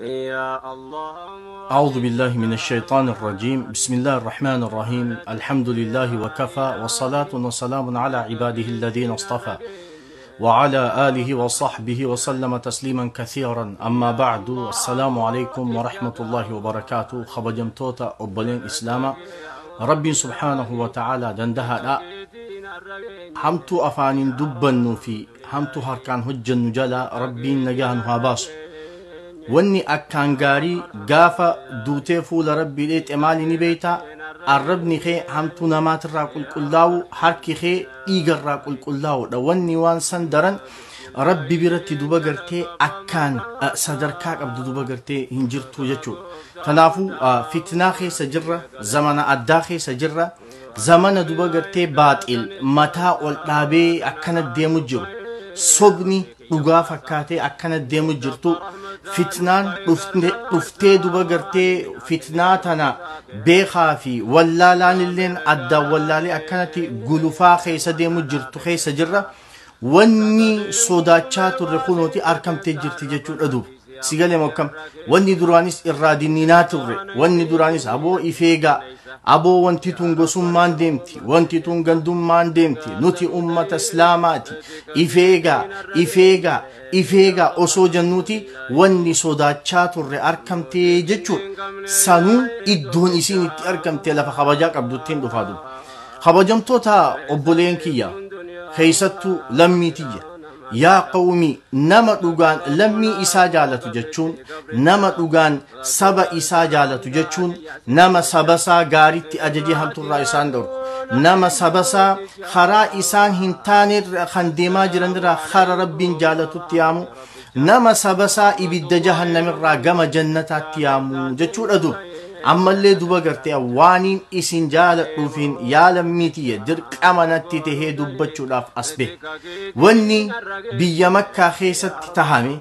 أعوذ بالله من الشيطان الرجيم. بسم الله الرحمن الرحيم. الحمد لله وكفى، والصلاة والسلام على عباده الذين اصطفى وعلى آله وصحبه وسلم تسليما كثيرا. أما بعد، السلام عليكم ورحمة الله وبركاته. خبجمتوتا أبلين إسلاما ربي سبحانه وتعالى دندها لا همتو أفانين دبنو في همتو هركان هجن جلا ربي نجاهن هاباس wanni akkaan gaarii gaafa duutee fuula rabbii dheexe maali ni beeyta? Arrabni kee hamtuu namaatirraa qulqullaa'u, harki kee dhiigarraa qulqullaa'udha. Wanni waan san daran rabbi biratti duba gartee akkaan sadarkaa qabdu duba gartee hin jirtu jechuudha. Kanaafuu fitnaa keessa jirra, zamana addaa keessa jirra, zamana duba gartee baaxil mataa ol dhaabee akkana deemu jiru, sobni dhugaa fakkaatee akkana deemu jirtu. Fitnaan dhuftee duba gartee fitnaa tana beekaa fi wallaalaan illeen addaan wallaalee akkanatti gulufaa keessa deemu jirtu keessa jirra. Wanni sodaachaa turre kunooti argamtee jirti jechuudha duuba. Sigalee mokkam wanni duraanis irraa dinninaa turre, wanni duraanis aboo ifeegaa, aboo wanti tun gosummaan deemti, wanti tun gandummaan deemti, nuti ummata islaamaati, ifeegaa ifeegaa ifeegaa osoo jennuuti wanni sodaachaa turre argamtee jechuudha. Sanuu iddoon isiin itti argamte lafa kabajaa qabduttiin dhufaa duuba. Kabajamtoota obboleen kiyya, keessattuu lammii tiyya, yaa qawmi, nama dhugaan lammii isaa jaalatu jechuun, nama dhugaan saba isaa jaalatu jechuun, nama sabasaa gaariitti ajajee hamturraa isaan dhorku, nama sabasaa karaa isaan hin taane kan deemaa jiranirraa kara rabbiin jaalatutti yaamu, nama sabasaa ibidda jahannamirraa gama jannataatti yaamu jechuudha duuba. Ammallee duba gartee waaniin isin jaaladhuufiin yaa lammii tiyya dirqama natti tahee dubbachuudhaaf as bahe. Wanni biyya makkaa keessatti tahame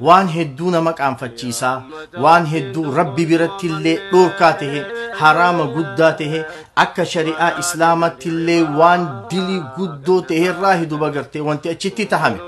waan hedduu nama qaanfachiisaa, waan hedduu rabbi biratti illee dhoorkaa tahe, haraama guddaa tahe, akka shari'aa islaamatti illee waan dilii guddoo tahe irraa duba gartee wanti achitti tahame.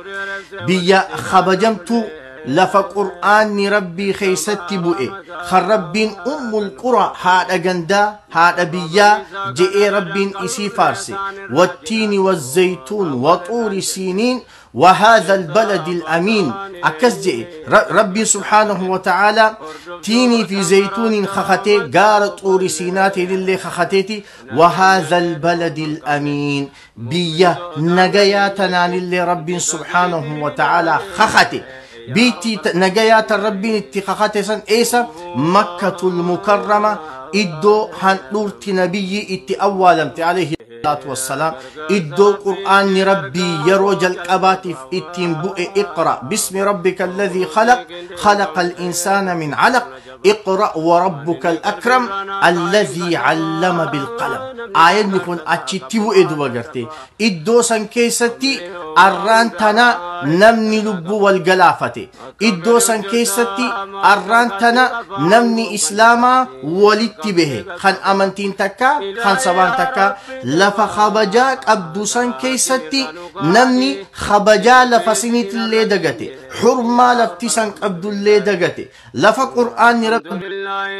Biyya kabajamtuu lafa qur'aanni rabbii keessatti bu'e, kan rabbiin ummul qura, haadha gandaa, haadha biyyaa je'ee rabbiin isii faarse, wattiini wazzaytuun waxuuri siiniin وهذا البلد الأمين. أكس جئ ربي سبحانه وتعالى تيني في زيتون خختي قار طور سيناتي للي خختيتي وهذا البلد الأمين بيا نجياتنا للي ربي سبحانه وتعالى خختي بيتي نجيات الربي اتخاخاتي سن إيسا مكة المكرمة إدو هنورت نبي إتي أولمت عليه الصلاة والسلام، إدو قرآن ربي يروج القباتف إتين بؤ اقرأ باسم ربك الذي خلق، خلق الإنسان من علق، اقرأ وربك الأكرم الذي علم بالقلم. آية نكون أتشتبو إدو بقرتي إدو سن كيستي أران تنا نمني لبو والقلافة، إدو سن كيستي أران تنا نمني إسلاما ولتبه خان أمنتين تكا خان سبان تكا لفا خبجاك أبدو سن كيستي نمني خبجا لفسنت اللي دقتي حرما لفتسن أبدو اللي دقتي لفا قرآن ربي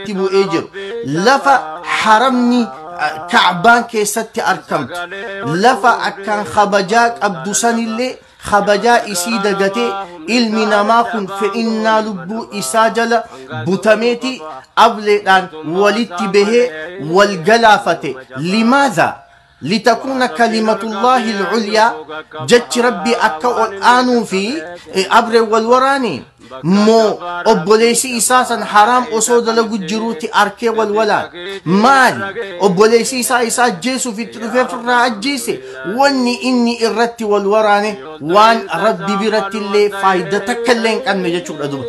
تبو إجر لفا حرمني كعبان كيستي أركمت لفا أكان خبجاك أبدو سن اللي خبجا إسي دقتي ilmi namaa kun fe'innaa lubbuu isaa jala butameeti ableedhaan walitti bahee wal galaafate. Limaadha? لتكون كلمة الله العليا جت ربي أكا الآن في أبر والوراني مو أبوليسي إساسا حرام أصود لغو جروتي أركي والولاد مالي أبوليسي إسا إسا جيسو في التلفيف الرأجيسي واني إني إرتي والوراني وان ربي برتي اللي فايدة تكلين كان مجتشور أدوب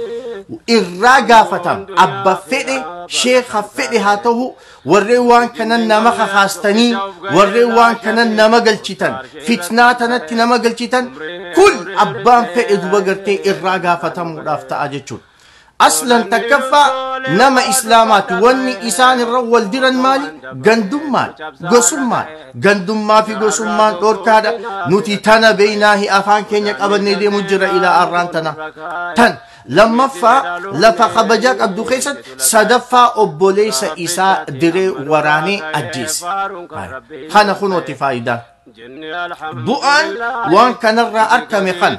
irraa gaafatama. Abba fedhe sheekha fedhe haa ta'u, warreen waan kanan nama kakaastanii, warreen waan kanan nama galchitan, fitnaa tanatti nama galchitan kun abbaan fedhe duba gartee irraa gaafatamuudhaaf ta'a jechuudha. Aslan takkaffaa nama islaamaati wanni isaan irra wal diran maali? Gandummaan, gosummaan. Gandummaa fi gosummaan dhorkaadha. Nuti tana beeynaahi afaan keenya qabannee deemu jira ilaa arraan tana. Tan lammaffaa lafa kabajaa qabdu keessatti, sadaffaa obboleessa isaa diree waraanee ajjeese. Kana kunooti faayidaan. Bu'aan waan kanarraa arkame kan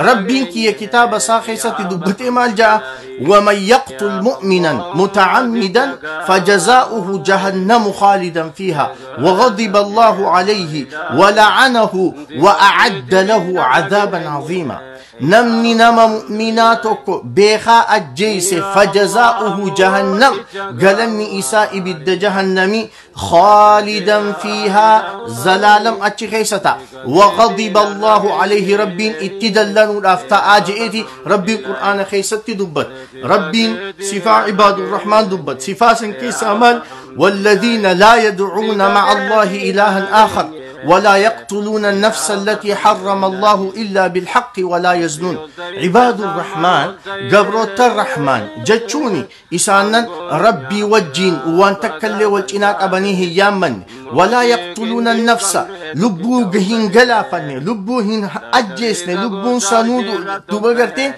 Rabbiin kiyya kitaaba isaa keessatti dubbatee maal ja'a? ومن يقتل مؤمنا متعمدا فجزاؤه جهنم خالدا فيها وغضب الله عليه ولعنه وأعد له عذابا عظيما. نمني نما مؤمناتك بيخا الجيس فجزاؤه جهنم، قالني إساء بد جهنم خالدا فيها زلالم أتشخيستا وغضب الله عليه. رب اتدلن الأفتاء جئتي رب القرآن خيست دبت، رب صفا عباد الرحمن دبت، صفا سنكيس أمال والذين لا يدعون مع الله إلها آخر ولا يقتلون النفس التي حرم الله إلا بالحق ولا يزنون. عباد الرحمن قبروت الرحمن جتشوني إسانا ربي وجين وان تكلي والجناك أبنيه يامن ولا يقتلون النفس لبو جهين قلافني لبو هن أجيسني لبو سنود دبغرتين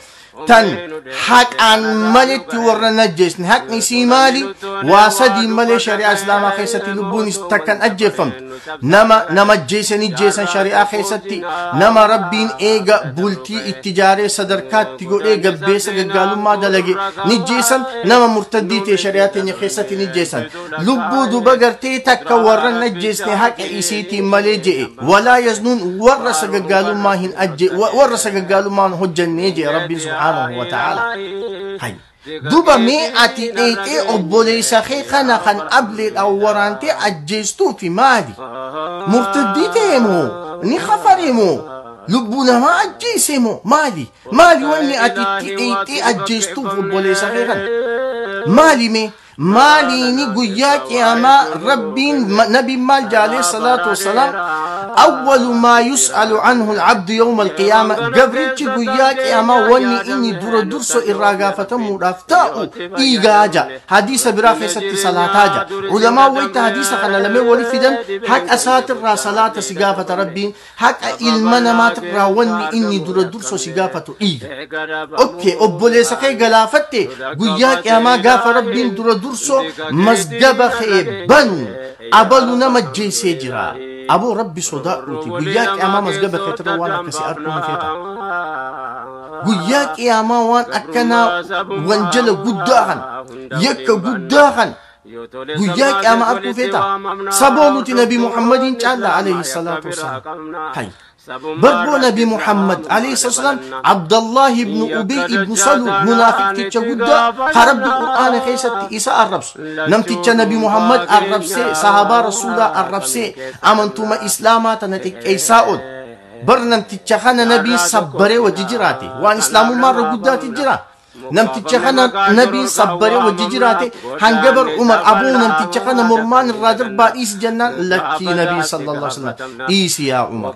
تن حق عن ملت ورا نجسني حق نسي مالي واسدي مالي شريعة إسلام خيستي لبوني تكن أجفمت نما نما جيسني جيسن شريعة خيستي نما ربين إيجا بولتي التجارة صدركات تقول إيجا بيس قالوا ما دلقي نجيسن نما مرتدي تي شريعة خيستي نجيسن لبو دبغرتي تك ورا نجسني حق إسيتي مالي جي ولا يزنون ورا قالوا ما هن أجي ورا قالوا ما هجن نيجي ربي سبحانه وتعالى. هاي دوبا مي أتي إيتي أبولي سخي خنا خن قبل الأورانتي أجيستو في مالي مرتدي تيمو نخفريمو لبونا ما أجيسيمو مالي مالي واني أتي إيتي أجيستو في أبولي سخي خن مالي مي مالي نقوياك يا ما ربي نبي مال عليه الصلاة والسلام أول ما يسأل عنه العبد يوم القيامة قبرتش قوياك يا ما وني إني دور درسو إراغافة مرافتاء إيغاجا حديث برافة صلاة علماء ويت حديث خنا لما ولي فدن حق أساتر را صلاة سقافة ربي حق إلمنا ما تقرا وني إني دور درسو سقافة إيغا أوكي أبولي سخي قلافتي قوياك يا ما قاف ربي دور درسو مزقب خيبن أبلنا مجيسي جرا أبو ربي صداقتي قياك يا ماما مزقبة خيتر وانا كسي أركم فيتا قياك يا ما وان أكنا وانجل قداغن يك قداغن قياك يا ما أركم فيتا سبولتي نبي محمد تعالى عليه الصلاة والسلام. هاي بربو نبي محمد عليه الصلاة والسلام عبد الله بن أبي بن سلول منافق تيجا قدا خرب القرآن خيست إساء الربس نم تيجا نبي محمد الربسي صحابة رسول الربسي أمنتم إسلاما تنتك إساء برنم تيجا خان نبي صبري وججراتي وان إسلام مرة قدا تجرا نمتيجا خنا نبي صبري وججراتي هنجبر عمر أبو نمتيجا خنا مرمان الرادر بائس جنان لكي نبي صلى الله عليه وسلم إيس يا عمر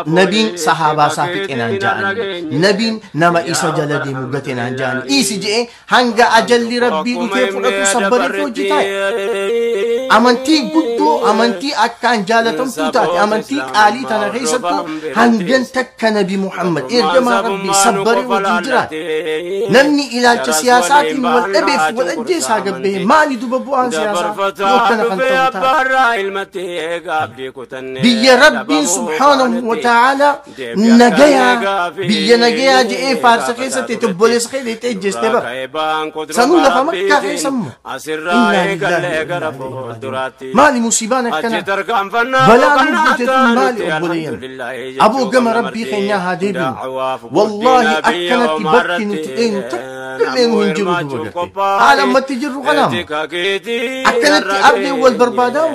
نبي صحابة صافك إنان جاني نبي نما إيسا جلدي مقتنا إنان جاني إيس جئ هنجا أجل ربي كيف أتو صبري فوجتاي أمنتي قدو أمنتي أكان جالتم توتاتي أمنتي آلي تنغيستو هنجن تك نبي محمد إرجما ربي صبري وججراتي نمني إلى السياسات والأبف والأجيس هاجبه مالي دببو عن سياسات يوكنا خنتوتا بي ربي سبحانه وتعالى نجيا بي نجيا جي فارس خيسة تبوليس خيلة تجس تبر سنولا فمكة خيسمو إنا لله مالي مصيبانا كنا بلا نبتة مالي أبوليا أبو قم ربي خينا هاديبين والله أكنت بكي نتئين تكلين هنجرو دوغرتي عالم ما تجرو غنام أكنت أرضي والبرباداو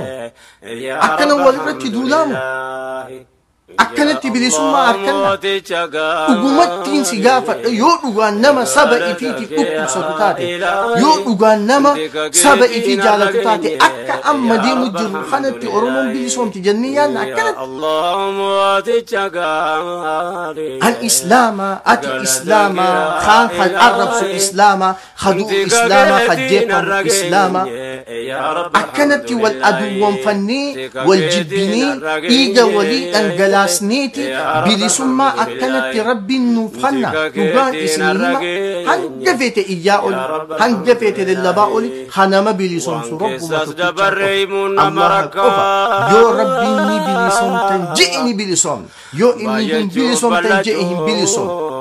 أكنا والرتي دولامو akkanatti bilisummaa arganna. Dhugumattiin si gaafadha yoo dhugaan nama saba ifiitiif dhukkubsatu taate, yoo dhugaan nama saba ifii jaalatu taate, akka amma deemu jirru kanatti Oromoon bilisoomti jennee yaadna akkanatti. An islaamaa, ati islaamaa, kaan kan arrabsu islaamaa, kaduu islaamaa, kan jeeqamu islaamaa. Akkanatti wal aduwwanfannee wal jibbinee dhiiga walii dhangalaasneeti bilisummaa akkanatti rabbiin nuuf hanna. Dhugaan isinii hima, hanga feete iyyaa oli, hanga feete lallabaa oli, hanama bilisoomsu rabbuma tokkicha qofa, Allaha qofa. Yoo rabbiin ni bilisoomtan je'e ni bilisoomna, yoo inni hin bilisoomtan je'e hin bilisoomna.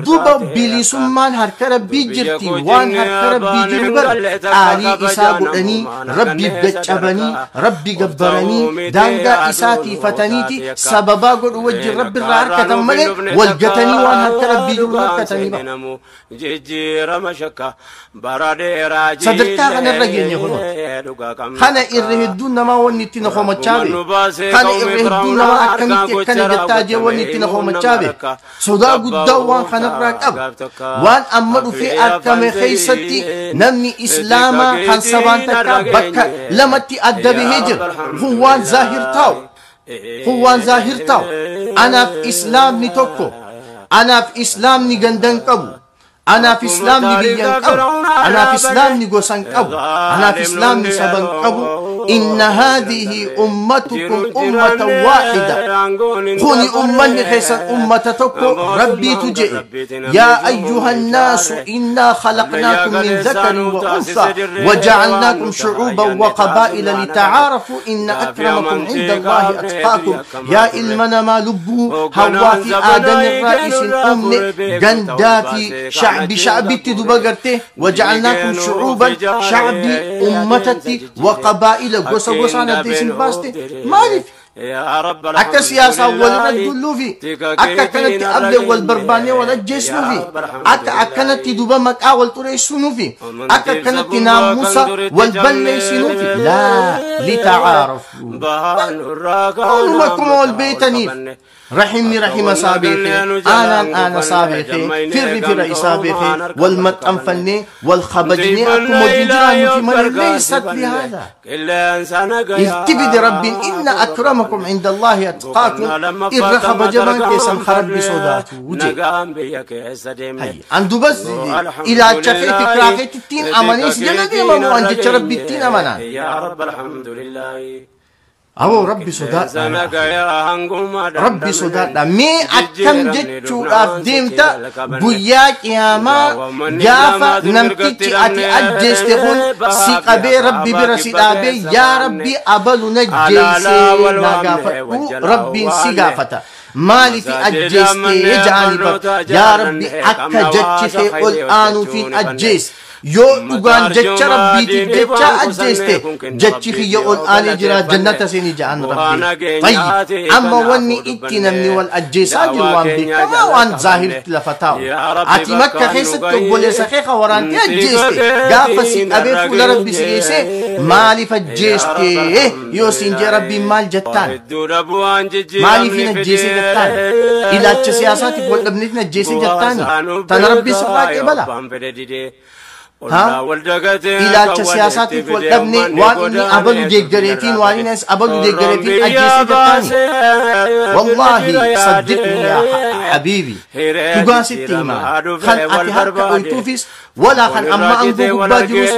Duba bilisummaan harka rabbii jirti. Waan harka rabbii jiru bar qaalii isaa godhanii rabbiif gaccabanii rabbi gabbaranii daangaa isaa tiifataniiti sababaa godhu wajjin rabbi irraa harkatan malee wal gatanii waan harka rabbii jiru harkatanii ba. Sadarkaa kanarra geenye kunoo. Kana irra hedduun namaa wanni itti na komachaa be. Kana irra hedduun namaa akkamitti akkana jettaa jee wanni itti na komachaa be. Sodaa guddaa waan kanarraa qaba. Waan amma dhufee argame keessatti namni islaamaa kan sabaan takkaa bakka lamatti adda bahee jira. Kun waan zaahir taa'u. Kun waan zaahir taa'u. Anaaf islaamni tokko. Anaaf islaamni gandan qabu. Anaaf islaamni biyyan qabu. Anaaf islaamni gosan qabu. Anaaf islaamni saban qabu. Inna haadhihi ummatukum ummatan waahida. Kuni ummanni keessan ummata tokko rabbiitu jedhe. Yaa ayyuha nnaasu innaa khalaqnaakum min dhakarin wa untha waja'alnaakum shu'uuban wa qabaa'ila lita'aarafu inna akramakum inda Allahi atqaakum. Yaa ilma namaa lubbuu hawwaa fi aadamirraa isin uumne gandaa fi shacbi shacbitti duba garte waja'alnaakum shu'uuban shacbi ummatatti wa qabaa'ila gosa gosaan adda isin baaste maaliif? Akka siyaasaa walirra dulluufi, akka akkanatti ablee wal barbaannee wal ajjeesnuufi, akka akkanatti duba maqaa wal xureessinuufi, akka akkanatti naamusa wal balleessinuufi. Laa lita'aarafu, waanuma akkuma wal beeytaniif. Rahimni rahima isaa beekee, aanaan aana isaa beekee, firri fira isaa beekee wal maxxanfannee wal kabajnee akkuma wajjin jiraannuufi malee leeysat bihaadha. Itti fide rabbiin inna akramakum inda Allahi atqaakum, irra kabajamaan keessan rabbi sodaatu je. Hayya, an dubas ilaalcha kee fikiraa keetti amanees jala deemamu an jecha rabbittiin amanaan. Awoo rabbi sodaadha. Rabbi sodaadha. Mee akkam jechuudhaaf deemta guyyaa qiyaamaa gaafa namtichi ati ajjeeste kun si qabee rabbi bira si dhaabee yaa rabbi abalu na jeessee naa gaafadhu rabbiin si gaafata. Maaliif ajjeestee ja'anii bar yaa rabbi akka jechi kee ol aanuufiin ajjeese. Yoo dhugaan jecha rabbiitiif jecha ajjeeste jechi kiyya ol aanee jira jannata seenii ja'an rabbi. Tayyib, amma wanni itti namni wal ajjeesaa jiru waan beekamaa waan zaahiritti lafa taa'u. Ati makka keessatti obboleessa kee ka waraantee ajjeeste gaafa si qabee fuula rabbi si geessee maaliif ajjeeste yoo siin jee rabbiin maal jettaan? Maaliif hin ajjeese jettaan? Ilaalcha siyaasaatiif wal dhabneetiin ajjeese jettaani? Tana rabbi sirraa qeebala. Ilaalcha siyaasaatiif wal dhabne waan inni abalu deeggareefiin waan inni abalu deeggareefiin ajjeese jettaani? Wallaahi saddiqni yaa habiibi, dhugaa sitti himaa, kan ati harka dhoytuufis walaa kan amma aangoo gubbaa jirus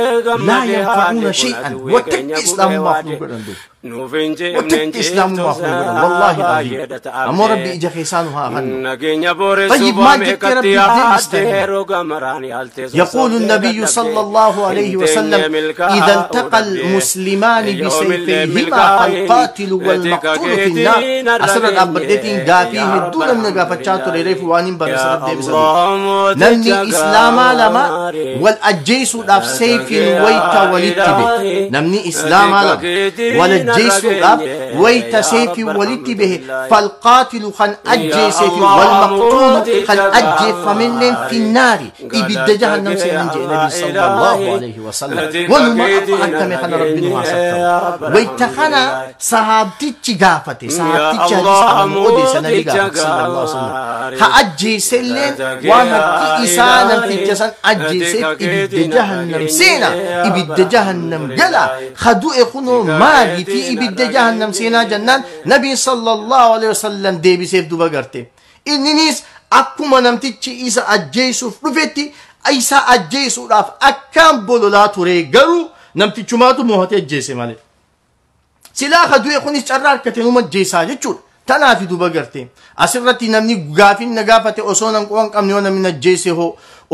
laa yanfa'uuna shay'an wattakki islaamummaaf nu godhan duuba. Wattakki islaamummaaf nu godhan wallaahi alazim. Ammoo rabbi ija keessaa nu haa hannu. طيب ما جبت ربي يقول النبي صلى الله عليه وسلم إذا التقى المسلمان بسيفيهما فالقاتل والمقتول في النار. أسر الأبردتين قافيه دون من قافتشاتو ريف وانين برسرد ديبسر نمني إسلاما لما والأجيس داف سيف ويتا ولتبه. نمني إسلاما لما والأجيس داف ويتا سيف ولتبه فالقاتل خن أجي سيف والمقتول خن أجي فمن في النار إبد جهنم سينجي النبي صلى الله عليه وسلم. ونما أكتم خنا ربي نواسطه ويتخنا صحابتي قافتي صحابتي حديث عن أودي سنبي قافت صلى الله عليه وسلم هأجي سلين وانا إسانا في الجسن أجي سيف إبد جهنم سينا إبد جهنم جلا خدو إخونو مالي في إبد جهنم سينا جنان نبي صلى الله عليه وسلم ديبي سيف دوبا قرتي إننيس akkuma namtichi isa ajjeesuuf dhufetti isa ajjeesuudhaaf akkaan bololaa ture garuu Namtichumaatu moohatee ajjeese malee. Silaa ka du'e kunis carraa harkate numa ajjeesaa jechuudha. Tanaafi duba gartee asirratti namni gaafin na gaafate osoo nan qo'an qabne yoo namni ajjeese hoo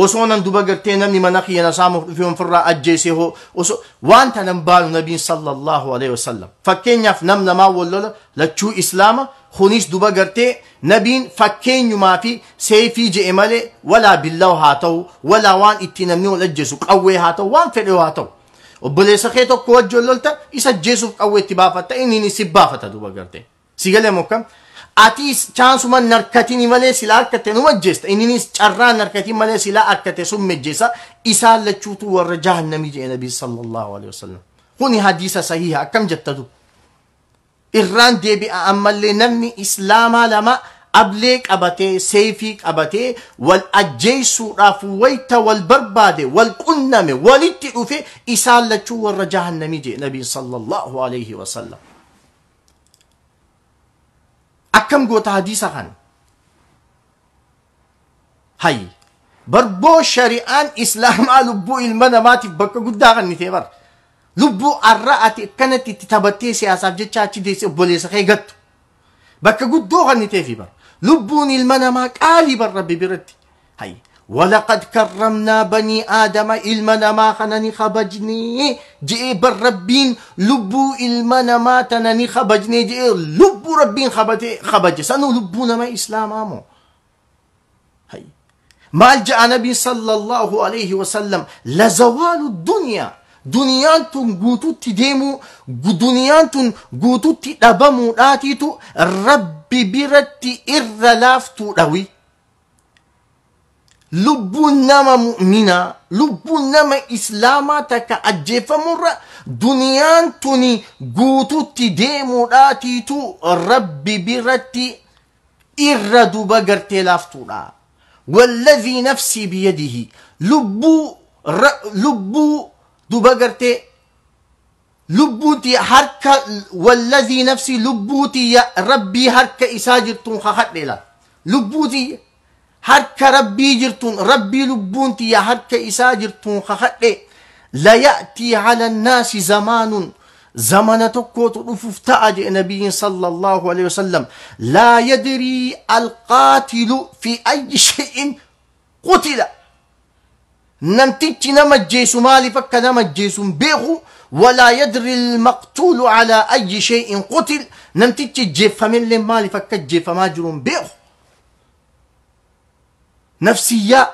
osoo nan duba gartee namni mana kiyya na saamuuf dhufe ofirraa ajjeese hoo osoo waan tanan baanu nabiin sallallahu alaihi wasallam fakkeenyaaf nam namaa wal lola lachuu islaama kunis duba gartee nabiin fakkeenyumaa fi seefii je'e malee walaa billaw haa ta'u walaa waan itti namni wal ajjeesu qawwee haa ta'u waan fedhe haa ta'u obboleessa kee tokko wajji wal lolta isa ajjeesuuf qawwee itti baafatta inni si baafata duba gartee. Sigalee mokkam ati chaansuma narkatini malee silaa harkatte numa ajjeesta inninis carraa narkatiin malee silaa harkate sun ajjeessa isaan lachuutu warra jahannamii jedhe nabii sallallahu alaihi wasallam. Kuni hadiisa sahiha akkam jettatu irraan deebi'a ammallee namni islaamaa lama ablee qabatee seefii qabatee wal ajjeessuudhaaf wayta wal barbaade wal qunname walitti dhufe isaan lachuu warra jahannamii jedhe nabii sallallahu alaihi wasallam. Akkam goota hadiisa kana hay barboo shari'aan islaamaa lubbuu ilma namaatiif bakka guddaa kennitee bar lubbuu arra ati akkanatti itti taphattee siyaasaaf jecha achi deessee obboleessa kee gattu bakka guddoo kenniteefi bar lubbuun ilma namaa qaalii bar rabbi biratti hay ولقد كرمنا بني آدم إلما ما خنني خبجني جئ بالربين لبو إلما ما تنني خبجني جئ لبو ربين خبج سنو لبونا ما إسلام آمو هاي ما جاء نبي صلى الله عليه وسلم لزوال الدنيا دنيا قوتو تديمو دنيا قوتو تدبمو آتيتو ربي برتي إر لافتو روي lubbuun nama mu'minaa lubbuun nama islaamaa takka ajjeefamurra duniyaan tuni guututti deemuudhaatiitu rabbi biratti irra duba gartee laaftuudha. Walladhii nafsii biyadihi lubbuu duba gartee lubbuuti harka walladhii nafsii lubbuuti rabbii harka isaa jirtuun kakadhe laal lubbuuti harka rabbii jirtuun rabbii lubbuun tiyya harka isaa jirtuun kakadhe la ya'tii ala annaasi zamaanun zamana tokkootu dhufuuf ta'a jedhe nabiyyiin sallallahu alaihi wasallam laa yadrii alqaatilu fi ayyi shay'in qutila namtichi nama ajjeesu maaliif akka nama ajjeesu hin beeku walaa yadri almaqtuulu ala ayyi shay'in qutil namtichi ajjeeffamellee maaliif akka ajjeeffamaa jiru hin beeku. Nafsiyyaa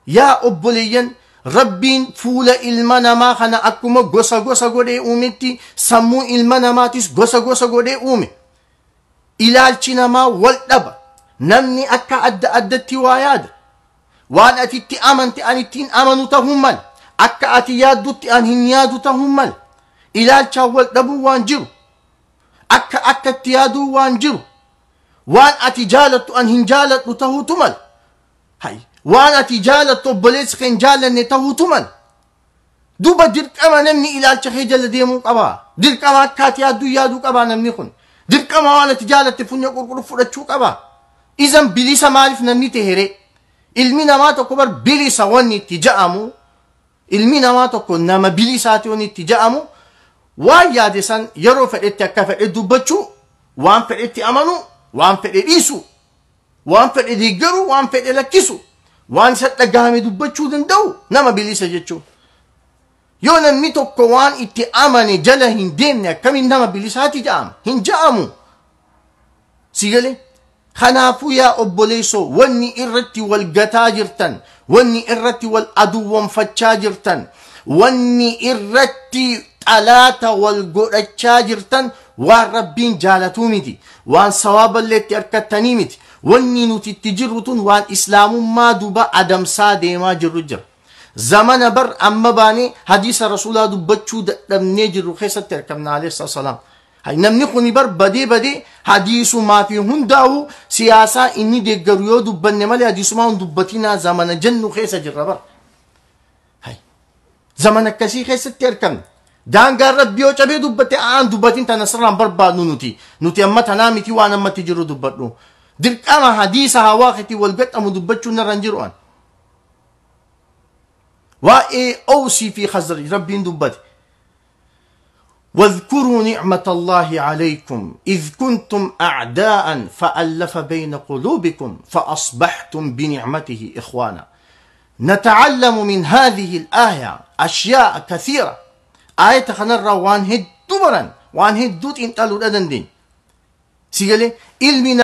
yaa obboleeyyan rabbiin fuula ilma namaa kana akkuma gosa gosa godhee uumetti sammuu ilma namaatis gosa gosa godhee uume. Ilaalchi namaa wal dhaba. Namni akka adda addatti waa yaada. Waan ati itti amante an ittiin amanu ta'uu mala. Akka ati yaaddutti an hin yaadu ta'uu mala. Ilaalchaan wal dhabuu waan jiru. Akka akkatti yaaduu waan jiru. Waan ati jaalattu an hin jaaladhu ta'uutu mala. Hay waan ati jaalattu obboleessi kee hin jaalanne ta'uutu mala. Duuba dirqama namni ilaalcha kee jala deemuu qaba. Dirqama akka ati yaadduu yaaduu qaba namni kun. Dirqama waan ati jaalatte funya qulqulluu fudhachuu qaba. Izan bilisa maaliif namni tehere? Ilmi namaa tokko bar bilisa wanni itti ja'amu. Ilmi namaa tokko nama bilisaati wanni itti ja'amu. Waan yaade san yeroo fedhetti akka fedhe dubbachuu, waan fedhetti amanu, waan fedhe dhiisu, waan fedhe deeggaru, waan fedhe lakkisu, waan isa dhagahame dubbachuu danda'u nama bilisa jechuudha. Yoo namni tokko waan itti amane jala hin deemne akkamiin nama bilisaati ja'ama? Hin ja'amu. Si galee? Kanaafuu yaa obboleessoo wanni irratti wal gataa jirtan, wanni irratti wal aduwwanfachaa jirtan, wanni irratti xalaata wal godhachaa jirtan waan rabbiin jaalatuu miti, waan sawaaballee itti harkattanii miti. Wanni nuti itti jirru tun waan islaamummaa duba adamsaa deemaa jirru jira. Zamana bar amma baanee hadiisa rasuulaa dubbachuu dadhabnee jirru keessatti argamna alayhi salaam. Namni kun bar badee badee hadiisumaa fi hundaa'u siyaasaa inni deeggaru yoo dubbanne malee hadiisumaa hin dubbatinaa zamana jennu keessa jirra bar. Zamana akkasii keessatti argamna. Daangaan rabbii yoo cabee dubbatte aan dubbatin tana sirraan barbaadnu nuti. Nuti amma tanaa miti waan ammatti jiru dubbadhu. Dirqama hadiisa hawaa keetii wal gaxamu dubbachuun narra hin jiru an. Waa'ee Awsii fi Khazraj rabbiin dubbate. واذكروا نعمة الله عليكم إذ كنتم أعداء فألف بين قلوبكم فأصبحتم بنعمته إخوانا. نتعلم من هذه الآية أشياء كثيرة. آية خنرى وان هد دبرا وان هد دوت انتالو الأدن دين سيقالي علمنا